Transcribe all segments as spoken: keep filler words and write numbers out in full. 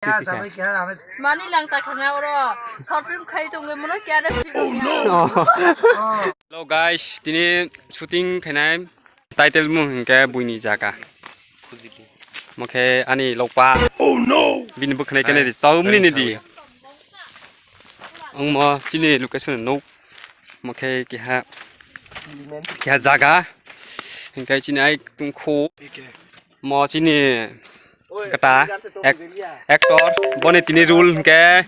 Mani lang ta khana oro. Short film khai tongwi mono kya de film ya. Hello guys, tini shooting khainai title mung hinkhe buini jaga. Mokhe ani lokpa. Bini bwkhanai kene di, chawmni ni di. Ang mo chini location no. Mokhe keha, keha jaga. Hinkhe chini ai tungkhu. Mo chini kata ek-, actor, boni tini rule hinkhe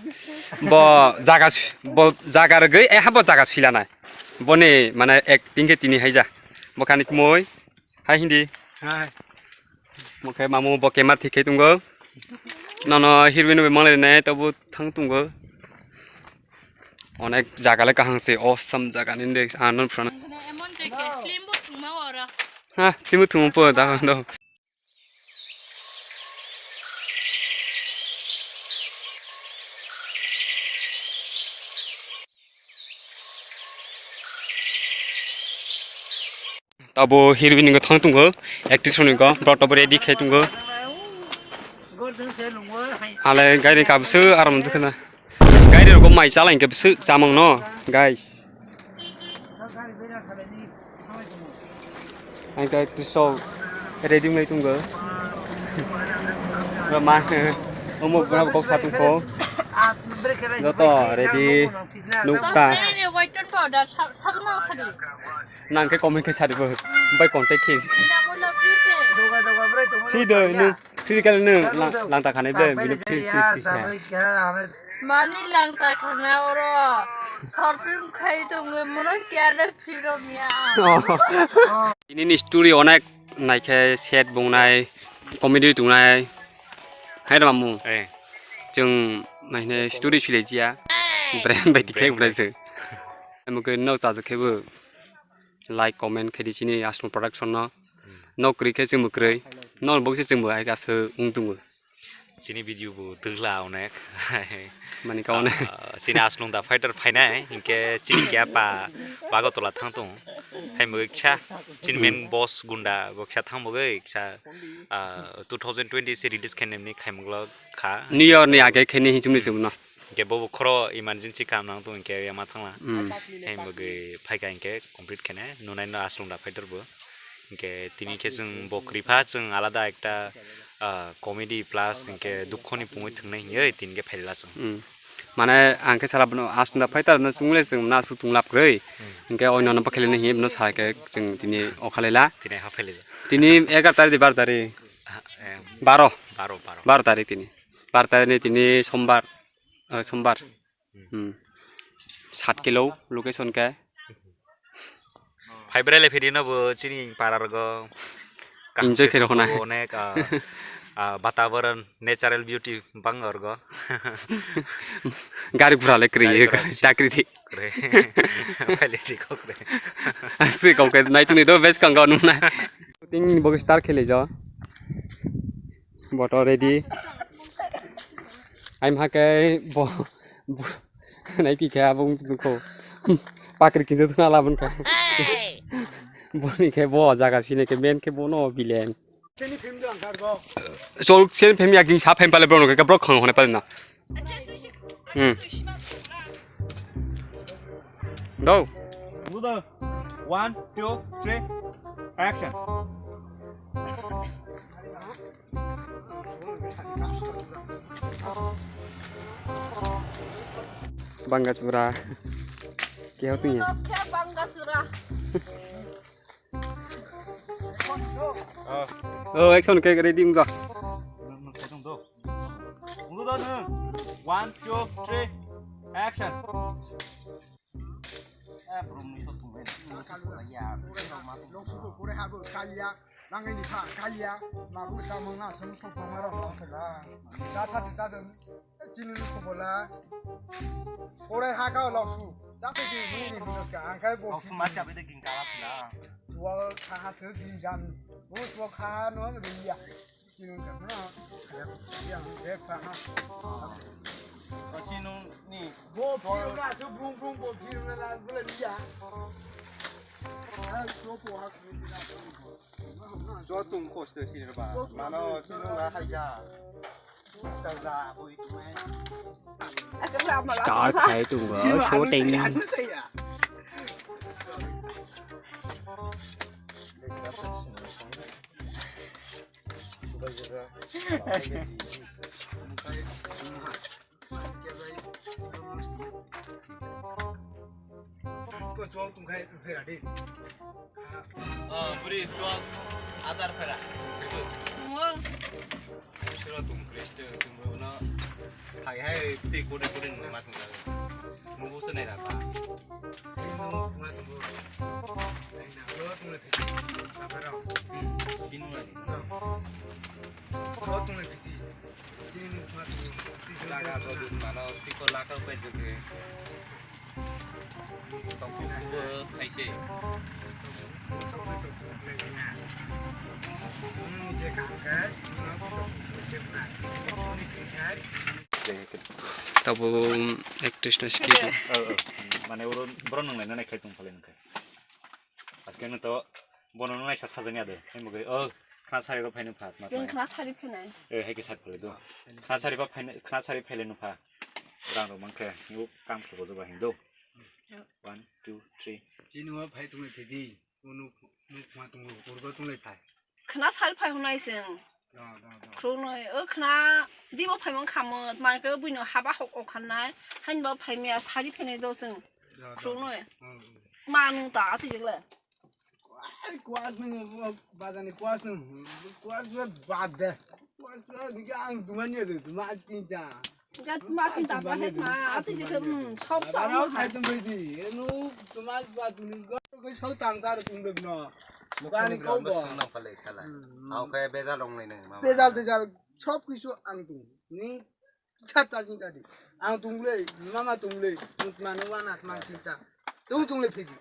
bo jaga s-, bo jaga rwgwi, eh, bo jaga swilanai. Boni mane acting khe tini haija. Bo khani kmoi. Hai hindi. Hai. Mokhe mamu bo kemar thik khe tongo. Nono heroine bai manglai nai tobo thang tongo. Onek jaga le kaham se awesome jaga ni de anon phrana. Emon je ke film bo thwngma oro. Ha, film bo thwngma po da do. Tabo heroine ni thang tongo, actress ni go, bro tobo ready khai tongo. Ale gari kabsu aram dukana. Gari rok mai chala hinkhe bwswk chamung no, guys. Ang khe twiso ready wngwi tongo. Roma, omo bwrabo kok sa tongkho. Joto ready nukta. Nang khe comment khe sadi bo, bai contact khe. Sidi nung. Free kale nung lang-, langta khanai ble, bini free, free, free kha. Mani langta khana oro. Short film khai tongwi mono kya de free rom ya. Oh. Ini ni story onek naikhe sad bungnai, comedy tungnai. Hai da mamu. Eh. Chwng naine story sile jia. Brain bai tikhe. Brain bai. Amo ke no sa khe bo. Like, comment khe di chini Asno Production no. Hmm. No kwrwi khe chwngbo kwrwi. No bo khe chwngbo hai khe aswk wng tongo. Chini video bo twgla onek. Mani ka onek. Ah, chini Asno da fighter phainai, hinkhe chini kya pa Bagotola thang tong. Hai mo kisa chini main boss gunda bo kisa thang bo kisa, ah, two thousand twenty se release khe nemni khai moklo kha. New Year ni age khe ni hinchumni chwngno. Hinkhe bobo khoro emergency kam nang tong hinkhe yama thangla. Hmm. Hai bagwi phaikha hinkhe complete khene nunai no Asno da fighter bo. Hinkhe tini khe chwng bo kwrwi pha chwng alada ekta, ah, comedy plus hinkhe dukho ni pungwi thwngnai hinwi tini khe phaila chwng. Hmm. Mane ang khe sala bono Asno da fighter no chungle chwng na su tunglap kwrwi. Hmm. Hinkhe oino no bakhele hinwi no sa khe chwng tini okhalela. Tini ha phaila. Tini egar tarik de bar tarik. Ah, eh. Baro. Baro, baro. Baro tarik tini. Bar tarik ni tini sombar. Oh, sombar. Hmm. Sat kilo location khe. Phaibrele phiri no bo chini para rogo. Enjoy khe rokho na. Onek, ah, ah, batabaran, natural beauty bang orgo. Gari gura le kri, gari gura le. Chakri thi. Kre. Phaile thi kok re. Asi kok ke nai tuni do best kang ga nung nai. Ting bo star khele jo. Boto ready. Aim ha khe bo, bo, nai pi khe abo wng tong kho. Pakri kinsa thuna labun kha. Boni khe bo jaga sini khe men khe bono bilen. Sol sen phem ya ging sa phem pale bono khe bro khang hone pale na. Hmm. Go. One, two, three, action. Bangga sura. Kaya tu ya? Bangga sura. Oh, action ke ready mga. One, two, three, action. Eh, bro, mui sot tong bai. Nangni ni pha kaliya, mabu tamang na sum sum pamara ma kala. Da sa da da. Chini lu ko bola. Korai ha ka loksu. Chakhe di ni ni hino ka. Ang kai bo. Loksu ma chabe de ging kala sila. Tuwa kha ha se ging jan. Bo tuwa kha ha no ni ya. Chini ka no. Ya de kha ha. Chini ni. Bo phir na su brum brum bo phir na la bula ni ya. Ai so po ha. So tung kosto sini ba. Mano chini la hai ja. Start khai tongo shooting. Ko chwng tongkhai phera di. Ah, bwrwi chwng adar phera. Tongo. Siro tong Kristo tongbo no. Hai hai tei kode kode nungma tongjago. Nungbo se nai raba. Tei nung ma tongbo. Nai na lo tong le phisi. Apa rao? Hmm. Tini lagi. Lo tong le phisi. Tini nung ma tongbo. Jaga to dun mano siko laka upai jogre. Tongkukbo khaise. Tabo actress no skip. Oh, oh. Mane oro boro nang nai nai khai tong phale nang khai. Askeno to bono nang nai sa sajang ya de. Hai mo ge, oh, khna sari ro phaino phat. Jeng khna sari phainai. Eh, hai ke sat phale do. Khna sari ba phaino, khna sari phale no pha. Rang rok mankhe, nukgo kam khe bo joba hindo. One, two, three. Chini o phai tongwi phidi, o nuk, nuk ma tongo, urgo tongwi phai. Khna sal phai hwnai chwng. Da, da, da. Khuluknwi, o khna dibo phaimang khamot, mankhe buino haba hok ok khanai, hainba phaimya sari phainai do chwng. Da, da, da. Khuluknwi. Hmm, hmm. Manung ta atijwkle. Kwar kwas nung, bazani kwas nung, kwas nung bad de. Kwas nung ni ang dumani de, duma chinta. Ga duma chinta ba he ma, ati je ke, mm, chop chop. Barao khai tum bai di, enu duma ba tu ni go ko sau tang tar tum de no. Bani ko bo. Nang pale khala. Hmm. Au khe bejal rong lai nang ma. Bejal tejal, chop kisu ang tung. Ni Chata chinta di. Ang tungle, mama tungle, mano wana mang chinta. Tung tungle phidi.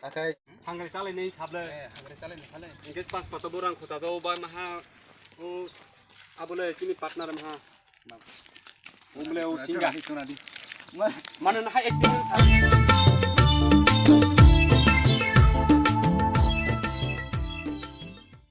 Akai hangre chalai nei sable. Eh, hangre chalai nei sable. Engage pas pato borang khuta do ba maha. O abole chini partner maha. Umle o singa. Mana na ha acting.